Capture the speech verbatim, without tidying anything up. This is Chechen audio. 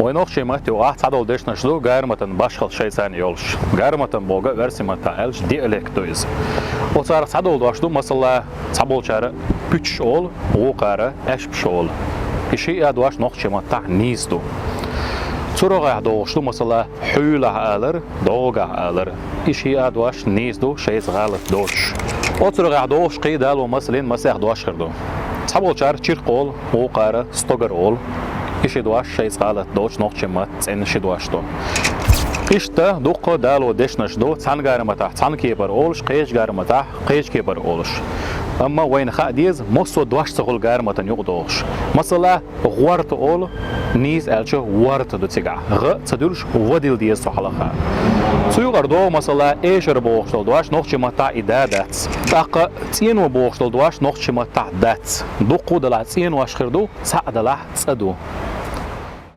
Вай нохчийн матта юкъахь цхьадолу дешнаш ду гарматан башхалла шайца йолуш. Гарматан бохург оьрсийн маттахь аьлча диалект ду иза. Оцарах цхьадолу дош ду, масала, цхьаболчара пуьчаш олу, вукхара аьшпаш олу. И шиъ а дош нохчийн маттахь нийса ду. Цу рогӀехь догӀуш ду, масала, хьуьйлахь алар, догӀагахь алар. И шиъ а дош нийса ду, шайца гӀалат доцуш. Оцу рогӀехь догӀуш кхин а дало масалин масех дош хир ду. Цхьаболчара чиркх олу, вукхара стогар олу. И ши дош шайца гӀалат доцуш нохчийн матта цӀена ши дош ду. Иштта дуккха а дало дешнаш ду, цхьана гарматахь цхьана кепара олуш, кхечу гарматахь кхечу кепара олуш. Амма вайна хаа деза, массо а дош ца хуьлу гарматан юкъа догӀуш. Масала, гӀорта олу, нийса аьлча, ворта ду цигахь. ГӀ а ца дуьллуш, в дилла деза цу хьалха. Цу юкъара догӀу, масала, эшар бохуш долу дош нохчийн маттахь и да дац. ТӀаккха цӀено бохуш долу дош нохчийн маттахь дац. Дуккха а далахь цӀенош хир ду, цхьаъ далахь цӀа ду.